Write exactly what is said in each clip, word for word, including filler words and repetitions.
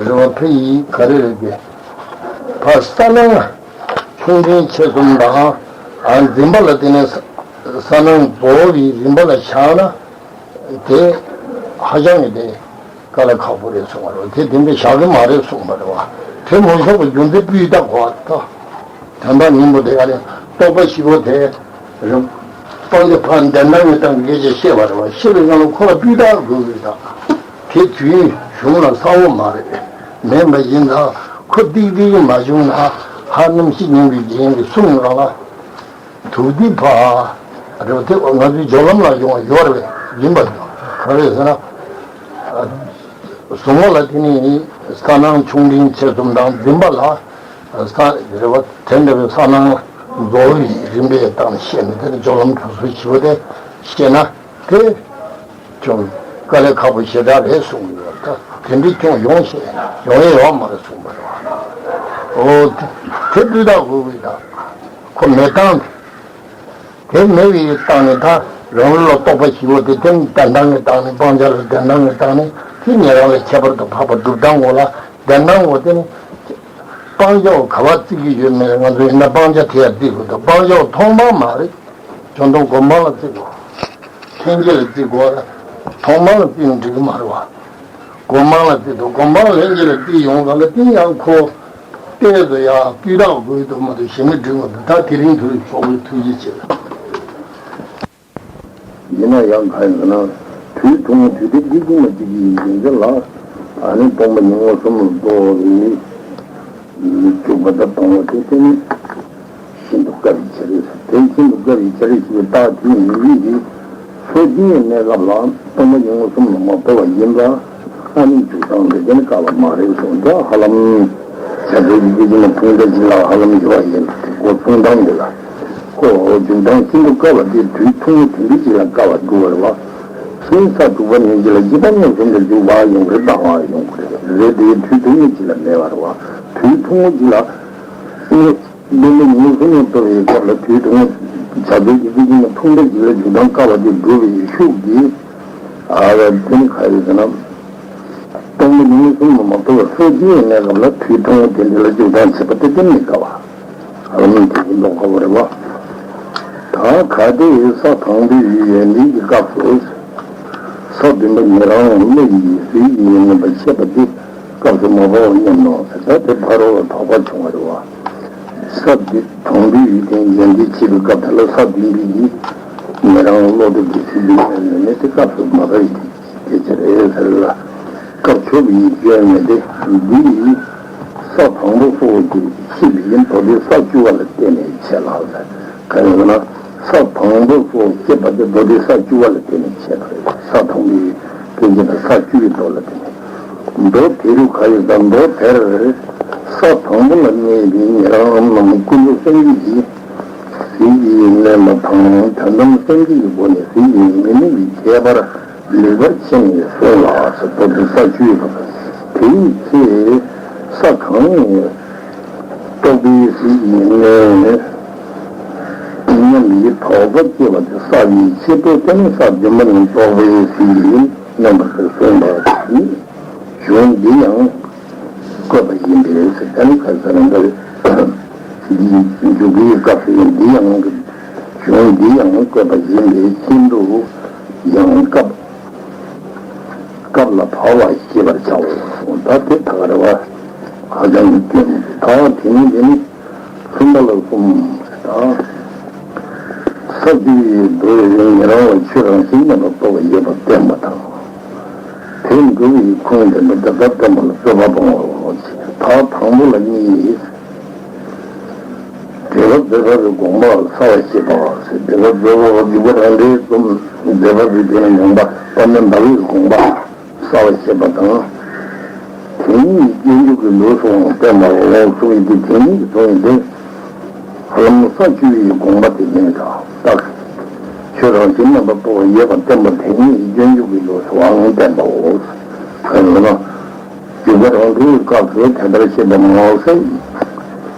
རེ་བ་ཕ་ཡིས་ག་རེ་རེད་དེ། ཕ་ས་ནང་ཆུང་འབྲིང་ཆེ་གསུམ་དང་། ཨ་འཛིན་པ་ལ་བརྟེན་ནས་ས་ས་ནང་རྫོགས་པའི་རིམ་པ་ལ་བཞག་ན། དེ་ཧ་ཅང་གི་དེ་དཀའ་ལས་ཁག་པོ་རེད་གསུངས་པ་རེད་བ། དེ་དེ་འདྲ་བཞག་གི་མ་རེད་གསུངས་པ་རེད་བ། དེ་མ་བཞག་པ་རྒྱུ་མཚན་སྤུས་དག་གོ་ད། དོན་དག་སྙིང་པོ་དེ་ཨ་རེ་རྟོགས་པ་བཞི་པོ་དེ་རེད། སྤང་བྱ་ཕར་འདི་འདྲ་ངེས་དང་སྐད་ཆ་བཤད་པ་རེད་བ། བཤད་པའི་སྒང་ལ་ཁོ་ལ་སྤུས་དག་དགོས་ཀྱི་ད། དེ་དུས་གཞུང་ལ་གསལ་བོ་མ་རེད། མེད་པ་ཡིན་ད། ཁོ་ཏིག་ཏིག་མ་བྱུང་ན་ཧ་རྣམ་ཤེས་སྙིང་པོའི་རྒྱན་གྱི་གསུང་རང་ལ། དུག་སྡིག་ཕ། རེད་བ། དེ་ང་ཚོའི་སྦྱོར་ལམ་ལ་ཡོང་བ་ཡོད་རེད་པས། ཡིན་པ་ག་རེ་ཟེར་ན། གཟུགས་ངོ་ལ་དེ་ནི་ས་ནང་ཆུང་འབྲིང་ཆེ་གསུམ་དང་འཛིན་པ་ལ། ས་རེད་བ། དེ་འདྲ་བའི་ས་ནང་རྫོགས་པའི་རིམ་པའི་སྟེང་ནས་བཤད་ནས། དེ་ནི་སྦྱོར་ལམ་གྲུ་ཟུར་བཞི་པོ་དེ་བཤད་ན་དེ། ཅུང་དཀའ་ལས་ཁག་པོ་ཞེ་དྲག་རེད་གསུངས་ཡོད། ད་དེ་འདྲའི་ཅུང་ཡོང་ཞེས་ཡོང་ཡས་ཡོད་མ་རེད་གསུངས་པ་རེད་བ། འོ་དེ་དེ་སྤུས་དག་དགོས་ཀྱི་ད། ཁོ་མེད་སྟངས་དེ། དེ་མེད་པའི་སྟངས་ནས་ད་རང་ལུགས་ལ་རྟོགས་པ་བཞི་པོ་དེ་དེ་ནི་བདེན་སྟངས་ཀྱི་སྟེང་ནས། སྤང་བྱ་ལ་བདེན་སྟངས་ཀྱི་སྟེང་ནས། དེ་ཉན་རང་ལ་ཁྱད་པར་དུ་འཕགས་པ་སྒྲུབ་སྟངས་ངོ་ལ་བདེན་སྟངས་ངོ་དེ་ནི། སྤང་བྱ་བ་ག་བ་བརྩི་གི་ཡོད་མེད་ང་ཚོ་ཡིན་ན་སྤང་བྱ་དེ་ཡར་བརྩི་དགོས། ད་སྤང་བྱ་བ་མཐོང་སྤང་མ་རེད། སྦྱོར་མཐོང་སྒོམ་སྤང་ལ་བརྩི་དགོས། ལྷན་སྐྱེས་ལ་བརྩི་དགོས། མཐོང་སྤང་ལ་བརྩིས་ན་འགྲིག་གི་མ་རེད་བ། སྒོམ་སྤང་ལ་བརྩི་དགོས། སྒོམ་སྤང་ལ་ལྷན་སྐྱེས་ལ་བརྩིས་ཡོང་ག་ལ་དེ་ཡང་ཁོ་ཏོག་ཙམ་ཡང་སྤུས་དག་དགོས་འདུག་མ་གཏོགས་གཞན་མི་འགྲིག་མ་འདུག་ད་དེ་རིང་དུས་ཚོགས་པའི་ཐུགས་རྗེ་ཆེ། ཡིན་ན་ཡང་གང་ཡིན་ཟེར་ན། དུས་ཐུང་ངུ་དུས་དེ་གཅིག་གིས་མ་གཅིག་གིས་ཡིན་ཚེ་ལ། ཨ་ནི་སྟོང་པ་ཉིད་མངོན་སུམ་ལ་རྫོགས་པའི་འཇུག་པ་དང་སྤང་བ་དེ་དེ་ནི་ཤིན་ཏུ་དཀའ་བའི་ཕྱིར། དེ་ཤིན་ཏུ་དཀའ་བའི་ཕྱིར་ཞེས་པའི་རྟགས་དེ་མི་རིགས་ཀྱི་སོ་སྐྱེའི་གནས་སྐབས་ལ་སྟོང་པ་ཉིད་མངོན་སུམ་ལ་མ་རྟོགས་པ་ཡིན་ཙང་། ཨ་ནི་འཇུག་སྟངས་དེ་དེ་ནི་དཀའ་བ་མ་རེད་གསུངས། ད་ཧ་ལམ་བྱ་བྲལ་གྱི་སྐད་ཅིག་མ་ཐུང་ད་ཅིག་ལ་ཧ་ལམ་ཡོད་པ་ཡིན་པ་དེ་ཁོ་གསུང་སྟངས་དེ་ལ། ཁོ་འཇུག་སྟངས་ཤིན་ཏུ་དཀའ་བ་དེ་དུས་ཐུང་ངུ་དེ་འདྲ་ཅིག་ལ་དཀའ་བ་འདུག་པ་རེད་བ། ཤིང་ས་དྲུག་པ་ཉིད་ཀྱི་ལ་སྐྱེས་པ་མངོན་སུམ་དུ་འཇུག་པ་ཡོང་གི་རེད། ལྡང་བ་ཡོང་གི་རེད། རེད་དེ་དུས་ཐུང་ངུ་ཅིག་ལ་མེད་པ་རེད་བ། དུས་ཐུང་ངུ་ཅིག་ལ་ནི། སྟོང་པ་ཉིད་མངོན་སུམ་ལ་རྟོགས་པའི་སྐབས་ལ་དུས་ཐུང་ངུ། བྱ་བྲལ་གྱི་སྐད་ཅིག་མ་ཐུང་ད་ཅིག་ལ་འཇུག་སྟངས་དཀའ་བ་དེ་སྒྲུབ་པའི་ཤུགས་ཀྱིས། ཨ་བ་དེ་ནི་ག་རེ་ཟེར་ན། སྟོང་པ་ཉིད་མངོན་སུམ་ལ་མ་རྟོགས་པའི་སོ་སྐྱེའི་གནས་སྐབས་ལ་དུས་ཐུང་ངུ་དེ་འདྲ་ལ་འཇུག་སྟངས་བྱེད་པ་དེ་དེ་མི་དཀའ་བ། ཨ་ནི་དེ་ཀུན་ལྡོག་ཁ་བོ་རེད་བ། ད་གལ་ཏེ་ས་དང་པོའི་ཡོན་ཏན་གྱི་སྐབས་སུ། ས་བདུན་པ་ཉན་རང་བློ་ཡིས་ཟིལ་གྱིས་མནན་པ་ཤེས་པ་དེ་སྐབས་སུ་མ་བབ་པ་སྙམ་ནོ་ཟེར། ད་དེ་ཕ་རོལ་ལ་དོགས་པ་བྱུང་བ་རེད་བ། ས་དེ་དང་པོའི་ཡོན་ཏན་ཡོན་ཏན་བྱེད་པའི་སྐབས་དེ་ལ་ས་བདུན་པའི་ཉན་རང་བློ་དེ་གི་ཟིལ་གྱིས་མནན་ནས་དེ་སྐབས་སུ་མ་བབ་པའི་སྐད་ཆ་རེད་ཟེར་ལ། སྐབས་ཆོད་པའི་སྐྱོན་མེད་དེ། འདི་ཡིས་ས་དང་པོ་སོགས་ཀྱི་ཤེས་པ་ཡིན། མདོ་སྡེ་ས་བཅུ་པ་ལ་བརྟེན་ནས་བྱེད་ལ་ཟེར། གང་ཡིན་ཟེར་ན། ས་དང་པོ་སོགས་ཤེས་པ་དེ་མདོ་སྡེ་ས་བཅུ་པ་ལ་བརྟེན་ནས་བྱེད་པ་རེད། ས་དང་པོའི་སྐད་ཅིག་དང་ས་བཅུ་པའི་མདོ་ལ་བརྟེན་ནས། མདོ་དེ་རུ་ག་ཡོད་ད། མདོ་དེར་ས་དང་པོ་ལ་གནས་པའི་ཉན་རང་རྣམས་ཀུན་རྫོབ་སེམས་བསྐྱེད་ཀྱིས་ཟིལ་གྱིས་མནན་པ་དང་། དོན་དམ་སེམས་བསྐྱེད་ཀྱི་སྒོ་ནས་ཟིལ་གྱིས་མི་གནོན་པའི་ཁྱད་པར་ལེགས་པར་ཕྱེ་ནས་གསུངས་ལ་ཟེར། མདོ་སྡེ་ས་བཅུའི་ལུགས། དེ་ཡི་ཚེ་ས་གང་ནས་རྟོགས་པའི་ཟིལ་གྱིས་མནན་སྙམ་པའི་དོགས་པ་སྐྱེ་བ་དེ་བསལ་བའི་ཕྱིར་དུ། དེ་ནི་ས་བདུན་པ་ནས་རྟོགས་པའི་ཟིལ་གྱིས་མནན་པར་གསུངས་པ་ཡིན། གཞུང་འདི་ཡང་བཀོད་པ་ཡིན་པས་ཟེར། ད་ནི་ག་ཟེར་ན་འདིར་འཇུག་པའི་སྐབས་སུ་འདི་ཡང་གཞུང་འདི་ཡང་བཀོད་པ་ཡིན་པས་ཤིན་ཏུ་ཡང་སྐབས་སྐབས་ལ་བབ་པ་ཤེས་པར་བྱའོ། ད་དེ་ད་ག་རེ་བ། ཧ་ཅང་གི་སྐྱོན་མི་འདུག་ད་དེ་ནི་དེ་ནི། གསུམ་པ་ལ་གསུམ་ཟེར་ད། ས་བཅུ་པའི་མདོ་ཡི་ཉན་རང་ལ་ཆོས་རང་བཞིན་རྣམ་པར་རྟོག་པ་ཡོད་པར་བསྟན་པ་དང་། དེ་འགྲུབ་པའི་ཁུངས་དེ་འདི་ལྟར་བསྟན་པ་ལ་རྩོད་པ་སྤོང་བའོ། ད་དང་པོ་ལ་གཉིས། འབྲས་བུ་རྫོགས་པའི་དགོངས་པ་གསལ་བར་བཤད་པ་ཟེར། འབྲས་བུ་རྫོགས་པ་འཇུག་པ་རང་འགྲེལ་གསུམ། འབྲས་བུ་རྫོགས་པའི་དགོངས་པ་དཔལ་ལྡན་ཟླ་བའི་དགོངས་པ། གསལ་བར་བཤད་པ་དང་། དེ་ཉིད་སྤྱོད་འཇུག་གི་ལུགས་སུའང་བསྟན་པའོ་གསུངས་ཡོད་དེ། དེ་ཉིད་ཀྱི་དོན་ཡིན་ཏེ། ཧ་ལམ་ས་བཅུ་པའི་དགོངས་པ་དེ་ཡིན་ཀྱང་། རྟགས་ཆོས་རང་བཞིན་རྣམ་པར་རྟོག་པ་ཡོད་པར་བསྟན་པ་དེ་ཉིད་སྤྱོད་འཇུག་གི་ལུགས་སུའང་བསྟན་པའོ། གང་ལ་ན། འཇུག་པ་རང་གྲོལ་གྱི་སྐབས་སུ་དེ་ལྟར་བཤད་པ་མང་སེ།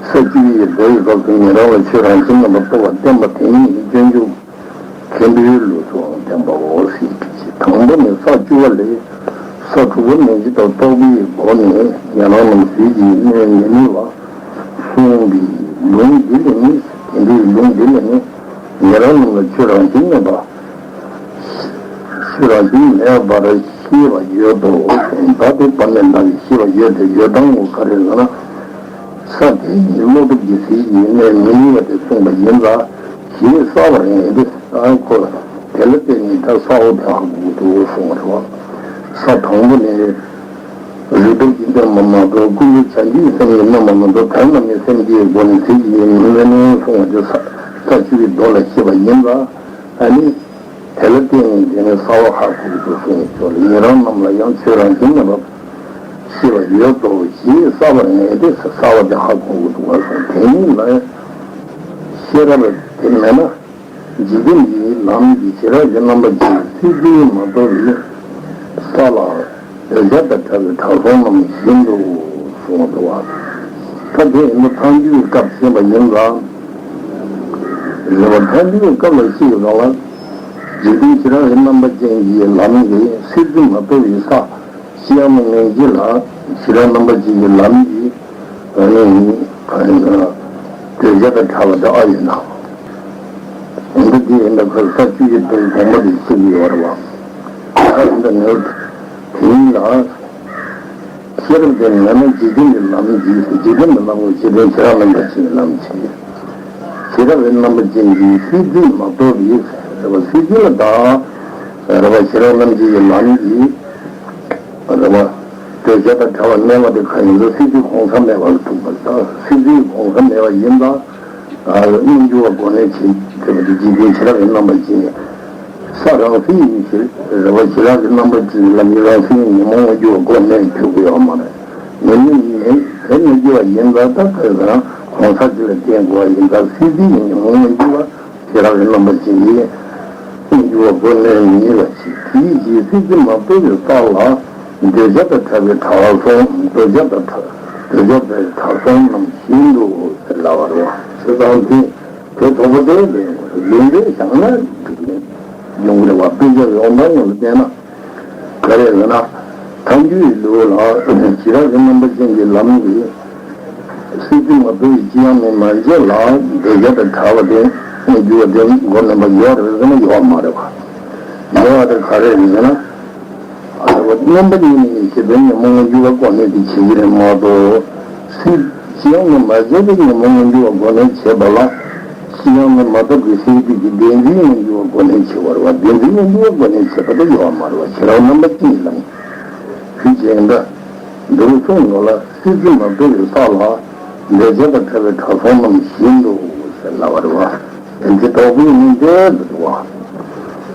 ས་བཅུ་པའི་མདོ་ཡི་སྐབས་སུ་ཉན་རང་ལ་ཆོས་རང་བཞིན་རྣམ་པར་རྟོག་པ་བསྟན་པ་དེ་ཉིད་སྤྱོད་འཇུག་མཁན་པོའི་ལུགས་སུའང་བསྟན་པའོ་ཟེར་གྱི། དང་པོ་ནི་ས་བཅུ་པ་ལས། ས་ ས་དྲུག་པོ་ནན་གྱི་དང་རྟོག་པའི་སྒོ་ནས་ཉན་རང་རྣམས་ཟིལ་གྱིས་གནོན་མི་ནུས་པ་གསུངས་པའི་ལུང་འདི་ལས་ནི། དེ་འདྲའི་ལུང་འདི་ལས་ནི། ཉན་རང་རྣམས་ལ་ཆོས་རང་བཞིན་མེད་པ། ཆོས་རང་བཞིན་མེད་པར་ཤེས་པ་ཡོད་དོ། ད་དེ་བར་ནས་འདའ་བའི་ཤེས་པ་ཡོད་དེ། ཡོད་དང་ངོ་ག་རེ་ལབ་ན། ས་དེ་ཉིད་བློ་སྟོབས་ཀྱིས་ཟིལ་གྱིས་གནོན་མི་ནུས་པ་དེ་གསུངས་པ་ཡིན་ལ། ཞེས་བསགས་པར་ངེས་ཏེ། ཨ་ཁོ་དེ་ལ་བརྟེན་ནས་ད་བསགས་པ་དེ་ཧ་གོ་གི་འདུག་གསུངས་པ་རེད་བ། ས་དང་པོ་ནས་རིགས་སྟོབས་ཀྱིས་གནོན་པ་མ་གཏོགས། ཀུན་རྫོབ་བྱང་ཆུབ་ཀྱི་སེམས་ཀྱིས་གནོན་པ་མ་གཏོགས། དོན་དམ་པའི་སེམས་ཀྱི་སྒོ་ནས་ཟིལ་གྱིས་གནོན་གནོན་གསུངས་པ་དེ་ས་ས་བཅུ་པའི་མདོ་ལ་བཤད་པ་ཡིན་ལ། ཨ་ནི། དེ་ལ་བརྟེན་ནས་དེ་ནི་བསགས་པ་ཧ་གོ་གི་འདུག་གསུངས་ཀྱང་། ཉན་རང་རྣམས་ལ་ཡང་ཆོས་རང་བཞིན་མེད་པ་ཤེས་པ་ཡོད་དོ། ཞེས་བསགས་པར་ངེས་ཏེ། བསགས་པ་དེ་ཧ་གོ་གི་འདུག་གསུངས། དེ་ཉིད་ལ་ཤེས་རབ་དེ་མེད་ན། འཇིག་རྟེན་འདིའི་ལམ་གྱི་བྱེ་བྲག་གི་རྣམ་པ་ཅན་སྲིད་རྩེ་མ་གཏོགས་པའི་ས་ལ། འདོད་ཆགས་དང་བྲལ་བའི་དྲང་སྲོང་རྣམས་བཞིན་དུ་གསུངས་འདུག་བ། ད་དེ་ཡིན་ན་ཐལ་འགྱུར་བའི་སྐབས་བཤད་པ་ཡིན་ལ། རེད་བ། ཐལ་འགྱུར་བའི་སྐབས་ལ་བཤད་ཡོད་པ་ལ། འཇིག་རྟེན་བྱེ་བྲག་གི་རྣམ་པ་ཅན་གྱི་ལམ་གྱི་སྲིད་རྩེ་མ་གཏོགས་པའི་ས། ཅི་ཡང་མི་སྨོས་ཀྱི་ལ། བྱེ་བྲག་རྣམ་པ་ཅན་གྱི་ལམ་གྱི། ཨ་ནི། ཨ་ནི། འདོད་ཆགས་དང་བྲལ་བ་དེ་ཨ་ཡིན་ན། འོན་ཏེ་འདི་ཡིན་ན་ཁོ་ས་བཅུ་ཡི་དོན་དགོངས་པ་དེ་ཤེས་ཀྱི་ཡོད་རེད་བ། ད་ཡིན་ད་ནི། དེ་ཡིན་ལ། ཤེས་རབ་དེ་ངོ་མ་འཇིག་རྟེན་གྱི་ལམ་གྱི། འཇིག་རྟེན་གྱི་ལམ་གྱི་ཤེས་ལྡན་བྱེ་བྲག་རྣམ་པ་ཅན་གྱི་ལམ་གྱི། བྱེ་བྲག་གི་རྣམ་པ་ཅན་གྱི་སྲིད་རྩེ་མ་གཏོགས་པའི། རེད་བ། སྲིད་རྩེ་ལ་བདག་རེད་བ། བྱེ་བྲག་རྣམ་ཅན་གྱི་ལམ་གྱི། རེད་བ། འདོད་ཆགས་དང་བྲལ་བ་གནས་པ་དེ་གང་ཡིན་ན། སྲིད་རྩེ་གོང་ས་མེད་པ་ལ་ཐུག་པ་དང་། སྲིད་རྩེ་གོང་ས་མེད་པ་ཡིན་ལ། ཨ། མངོན་གྱུར་བ་གོ་གནས་བྱེད་བྱེད་པ་དེ་འཇིག་རྟེན་བྱེ་བྲག་གི་རྣམ་པ་ཅན། ས་རང་སྲིད་ཡིན་ཕྱིར། རེད་བ། བྱེ་བྲག་གི་རྣམ་པ་ཅན་ལ་མི་རང་སྲིད་ཉོན་མོངས་མངོན་གྱུར་བ་གོ་གནས་ཐུབ་ཀྱི་ཡོད་མ་རེད། ཉོན་མོངས་ཡིན་དེ་མངོན་གྱུར་བ་ཡིན་ཙང་། ད་དེ་ལ་གོང་ས་དེ་ལ་བརྟེན་དགོས་པ་ཡིན་ཙང་། སྲིད་རྩེ་ཡིན་ཉོན་མོངས་མངོན་གྱུར་བ། བྱེ་བྲག་གི་རྣམ་པ་ཅན་གྱི་མངོན་གྱུར་བ་གོ་གནས་ཉིད་ལ་བྱེད། དེའི་རྗེས་སྲིད་རྩེ་མ་གཏོགས་པའི་ས་ལ། འདོད་ཆགས་དང་བྲལ་བའི་དྲང་སྲོང་། འདོད་ཆགས་དང་བྲལ། འདོད་ཆགས་དང་དྲང་སྲོང་རྣམས་བཞིན་དུ་ཟེར་ལབ་པ་རེད་བ། བྱས་ཙང་དེ་དེ་དང་པོ་དེ་ལས་ལུང་འདྲེན་བཞག་ན་འགྲིག་གི་ཡོང་གི་རེད་བ། དཔེ་ཆ་ཡོངས་གྲགས་ངོས་ལ་བལྟས་ན། ག་རེ་ཟེར་ན། ཐལ་འགྱུར་བའི་ལུགས་ལ་བྱེ་བྲག་གི་རྣམ་པ་ཅན་གྱི་ལམ་གྱི་སྲིད་རྩེ་མ་གཏོགས་པའི་ཅི་ཡང་མེད་མ་བྱས་ལ། འདོད་ཆགས་དང་བྲལ་བ་དེ་མངོན་གྱུར་བ་དེ་མགོ་མནན་པ་ཡོད་རེད་ཟེར་ན་ཡོད་མ་རེད་བ། ཡོད་པ་དེ་ག་རེ་རེད་ཟེར་ན། ཨ། རྣམ་པ་གཉིས་ནས་ཤེས་པའི་ཉོན་མོངས་མངོན་གྱུར་བ་གོ་གནས་དེ་བྱེད་ཀྱི་རེད་མ་གཏོགས། སྲིད་ཅི་ཡང་མེད་མ་བྱས་པའི་ཉོན་མོངས་མངོན་གྱུར་བ་གོ་གནས་བྱེད་པ་ལ། ཅི་ཡང་མེད་མ་ཐག་གི་སྲིད་རྩེ་གི་བདེན་འཛིན་མངོན་གྱུར་བ་གོ་གནས་བྱེད་པ་རེད་བ། བདེན་འཛིན་མངོན་གྱུར་བ་གོ་གནས་བྱེད་པ་དེ་ཡོད་མ་རེད་བ། བྱེ་བྲག་རྣམ་པ་གཅིག་ལ་ནི། དེ་བྱས་ན། འདིར་གསུངས་ནོ་ལ། སྲིད་རྩེ་མ་གཏོགས་པའི་ས་ལ། འདོད་ཆགས་དང་བྲལ་བའི་དྲང་སྲོང་རྣམས་བཞིན་དུ་ཟེར་ལབ་པ་རེད་བ། དེ་དོགས་པའི་ནི་འདྲེ་འདུག་བ།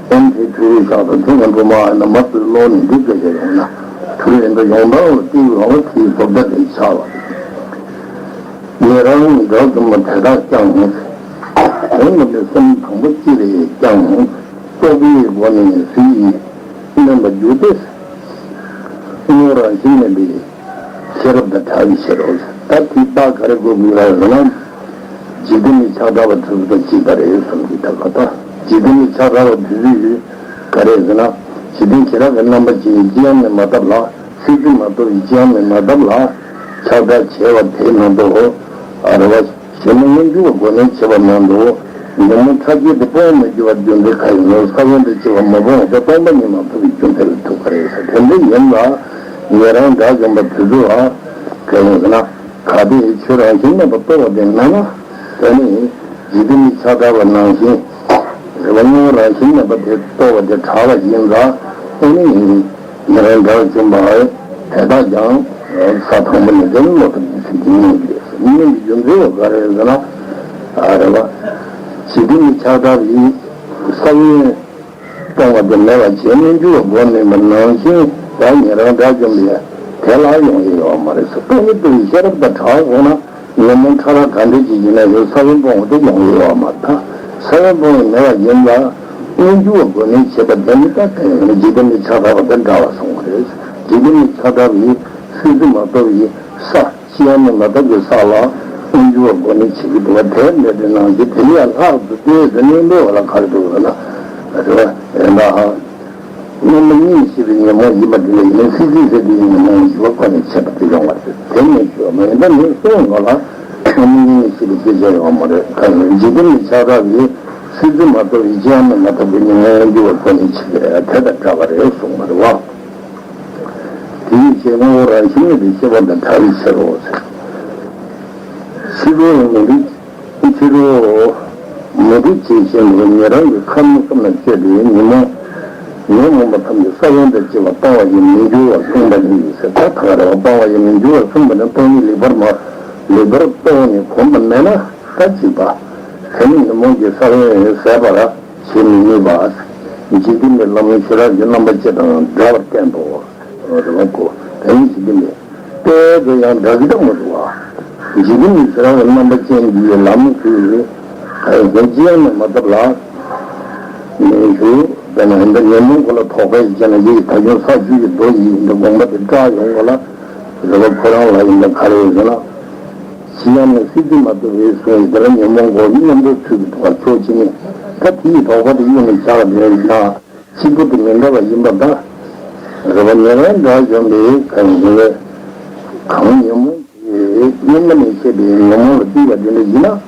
ཨེམ་ཆི་ཐུ་རུ་ཤག་དང་ཐུ་ངན་པོ་མ་ཡིན་ན་མ་ཚོས་ཀློག་ནས་འདི་སྐད་ཆ་ཡོང་ན། ཐུ་རུ་ཡིན་ད་ཡོང་ད་ལ་ཏིའུ་ལ་ལ་ཁིའི་བཟོ་ལྟ་དེ་ཆགས་པ། ཉན་རང་དགྲ་བཅོམ་པ་དེ་དག་ཀྱང་། དོན་དམ་པའི་སེམས་དང་པོ་ཅི་རེད་ཀྱང་། རྟོག་པའི་སྒོ་ནས་ཟིལ་གྱིས་གནོན་པར་འགྱུར་ཏེ། སྔོན་རང་བཞིན་མེད་པའི་ཤེས་རབ་དང་བྲལ་བའི་ཕྱིར་རོ། ད་དེའི་རྟགས་ག་རེ་འགོད་དགོས་ལ་ཟེར་ན། འཇིག་རྟེན་མི་ཆགས་སྒྲ་བ་དེ་ཚོ་དང་གཅིག་པ་རེད་བསམ་གྱི། ད་ག་ད་འཇིག་རྟེན་མི་ཆགས་སྒྲ་བ་དེ་ཚོས་ག་རེ་ཟེར་ན། འཇིག་རྟེན་བྱེ་བྲག་གི་རྣམ་པ་ཅན་ཅི་ཡང་མེད་མ་ཐབས་ལ། སྲིད་རྩེ་མ་གཏོགས་པའི་ཅི་ཡང་མེད་མ་ཐབས་ལ། ཆགས་སྒྲ་བྱས་པ་དེ་མ་གཏོགས། ཨ་རེ་བ། གཞན་མ་མངོན་གྱུར་བ་གོ་ནས་བྱེད་པ་མ་གཏོགས། ཉོན་མོངས་ཕྲ་རྒྱས་དེ་སྤོང་མི་འགྱུར་བ་རྒྱུ་འབྲས་ག་ཡིན་ནོ། ས་བོན་དང་བཅས་པ་མ་སྤོང་བ་དེ་སྟོང་པ་ཉིད་མ་ཐོབ་པའི་རྒྱུ་འབྲས་ལ་ཐུག་པ་རེད་ཟེར། དེ་འདྲ་ཡིན་ལ། ཉན་རང་དགྲ་བཅོམ་པ་དེ་ཚོ་ལ་ག་ཡིན་ཟེར་ན། གལ་ཏེ་ཆོས་རང་བཞིན་མེད་པར་རྟོགས་པ་དེ་མེད་ན། དེ་ནི་འཇིག་རྟེན་མི་ཆགས་སྒྲ་བ་ནང་བཞིན། རེད་བ། སྔོན་རང་བཞིན་མེད་པ་དེ་རྟོགས་པ་དེ་བྲལ་བ་ཡིན་ཙང་། དེ་ནི་ཉན་རང་དགྲ་བཅོམ་པ་དེ་དག་ཀྱང་ས་དང་པོ་ནས་དེ་ནི་བློ་ཐུབ་ཀྱི་ཚུལ་གྱིས་མངོན་གྱི་རེད། མངོན་གྱི་རྒྱུ་མཚན་བ་ག་རེ་ཟེར་ན། ཨ་རེད་བ། འཇིག་རྟེན་མི་ཆགས་སྒྲ་བའི་ས་བོན་སྤོང་བ་དེ་མེད་པ་བྱས་མངོན་གྱུར་བ་མགོ་མནན་པ་ནང་བཞིན། ད་ཉན་རང་དགྲ་བཅོམ་པའི་དེ་ལ་ཡོང་ཡི་ཡོད་མ་རེད་ཟེར། རྟོགས་པའི་རྟོགས་པའི་ཤེས་རབ་དང་བྲལ་སོང་ན། ཉོན་མོངས་ཕྲ་རགས་ག་འདྲ་ཅིག་ཡིན་ན་ཡང་ས་བོན་སྤོང་བ་དེ་ཡོང་གི་ཡོད་མ་རེད། ས་བོན་སྤོང་བ་མེད་པ་ཡིན་ལ། མངོན་གྱུར་བ་གོ་ནས་བྱེད་པ་དེ་ནི་ད་ག་ཡིན་ན་འཇིག་རྟེན་མི་ཆགས་སྒྲ་བ་དང་འདྲ་བར་སོང་བ་རེད། འཇིག་རྟེན་མི་ཆགས་སྒྲ་བའི་སྲིད་རྩེ་མ་གཏོགས་པའི་ས། ཅི་ཡང་མེད་མ་ཐག་གི་ས་ལ་མངོན་གྱུར་བ་གོ་ནས་བྱེད་ཀྱི་འདུག་བ། དེ་འདྲ་དེ་ནང་བཞིན་དེ་ལས་ལྷག་ཏུ་སྟོན་ཟེར་ནས་འདོད་པ་ལ་ག་རེ་འདུག་ཟེར་ན། རེད་བ། ཡིན་ད། རྣམ་པ་གཉིས་ཤེས་པའི་ཉོན་མོངས་ཡིན་པ་དེ་ལ་ཡིན་ན་སྲིད་རྩེ་ཟེར་དུས་ཉོན་མོངས་ཡིན་པ་ཁོ་ནས་ཆད་པ་དེ་ཡོང་བ་རེད། དེ་ནས་ཞུ་བ་མ་ཡིན་པ་ནི་གསུངས་ཡོང་ལ་རྣམ་པ་གཉིས་ཤེས་པའི་སྐད་ཆ་ཡོང་བ་མ་རེད། ཁ་ནས་འཇིག་རྟེན་གྱི་ཆགས་སྡང་གིས་སྲིད་རྩེ་མ་ཐོབ་པའི་ཅི་ཡང་མི་མ་ཐོབ་པའི་ཉོན་མོངས་འགྱུར་བ་ཁོ་ནས་ཆད་པ་དེ་དང་འདྲ་བ་རེད་གསུངས་པ་རེད་བ། དེ་ཡི་ཕྱིར་དངོས་པོ་རང་བཞིན་མེད་པའི་ཤེས་པ་དང་བྲལ་བའི་ཕྱིར་རོ་ཟེར། ཕྱི་རོལ་མུན་པའི་ཕྱི་རོལ་མུན་པའི་ཇི་བཞིན་དུ་ཉན་རང་གི་ཁམས་གསུམ་ལ་སྤྱོད་པའི་ཉོན་མོངས་ཉོན་མོངས་པ་ཐམས་ཅད་ས་བོན་དང་བཅས་པ་སྤང་བ་ཡིས་མི་འགྱུར་བར་གསུངས་པ་ནི་ཟེར། ད་ག་རེ་བ་སྤང་བ་ཡིས་མི་འགྱུར་བར་གསུངས་པ་ནི་སྟོང་ཉིད་ལེགས་པར་མ་ལེགས་པར་རྟོགས་ནས་གོམས་པ་མེད་ན་ད་གཅིག་པ། དེ་ནི་ཉོན་མོངས་ཀྱི་ས་བོན་ཟད་པར་བྱེད་མི་ནུས་པ། འཇིག་རྟེན་པའི་ལམ་ཞི་རགས་ཀྱི་རྣམ་པ་ཅན་དང་འདྲ་བར་བསྟན་ཏོ། རེ་བ་གོ། དེ་ནི་འཇིག་རྟེན་པའི་དཔེ་དེ་ཡང་འདྲ་གི་ད་མ་རུ་བ། འཇིག་རྟེན་པའི་ཞི་རགས་ཀྱི་རྣམ་པ་ཅན་གྱི་ལམ་གྱི་ཧན་ཅི་ཡང་ནི་མ་ཐབས་ལ། ནས་ཞུ། དཔེར་ན་ཧན་ད་ཉོན་མོངས་ཁོ་ལ་དོགས་པ་ཡིས་བྱས་ན་ཡིད་ཐ་སྙད་ས་བཅུ་ཡི་མདོ་ཡིས་འདི་དགོངས་པ་དེ་བཀྲག་ཡོང་གོ་ལ། རེ་བ་ཁོ་རང་ལ་ཡིན་ད་ག་རེ་ཡོད་ཟེར་ན། ཅི་ཡང་མེད་སྲིད་རྩེ་མ་ཐོབ་པའི་གསུང་ཡི་དེ་ལ་ཉོན་མོངས་སྒོ་མཉམ་དུ་ཚུལ་གྱི་ཐོག་ཕྱོགས་ཅི་ནས་ད་དེ་ཡི་དོགས་པ་དེ་གཡུག་ནས་བཞག་ལ་དེ་ཡིན་ན་གཅིག་པུ་དེ་མི་འདྲ་བ་ཡིན་པ་ད། རེ་བ་ཉེ་བའི་འདྲ་བྱུང་བའི་གང་ཡིན་ལས། གང་ཉོན་མོངས་ཀྱི་མངོན་པ་ནས་བཤད་པའི་ཉོན་མོངས་ལ་བརྩིས་པ་དེ་འདྲ་ཡིན་ན།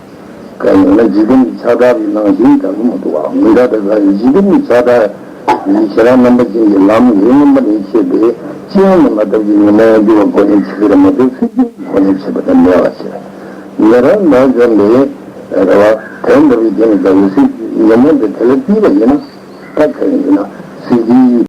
གང་ཡིན་ན་འཇིག་རྟེན་གྱི་ཆགས་སྡང་གི་ནང་བཞིན་འདྲ་གི་མི་འདུག་བ། མི་འདྲ་དེ་ག་འཇིག་རྟེན་གྱི་ཆགས་སྡང་ཡི་ཞེ་སྡང་རྣམ་པ་ཅན་གྱི་ལམ་གྱི་མངོན་པ་ནས་བཤད་པའི་ཅི་ཡང་མི་མ་ཐབས་ཀྱི་ཉོན་མོངས་འགྱུར་བ་སྒོ་ནས་ཆེ་བར་མ་གཏོགས་སྲིད་རྩེ་སྒོ་ནས་ཆེ་བ་དང་མེད་པ་ཞེས། ཉེ་རང་ལ་འཇོམས་པའི་རེ་བ་དོན་འདྲ་བའི་རྒྱན་ནི་འདྲ་བའི་སྲིད་ཉོན་མོངས་དེ་དེ་ལ་བརྩིས་པ་ཡིན་ན་ད་ག་ཡིན་ན་སྲིད་རྩེའི་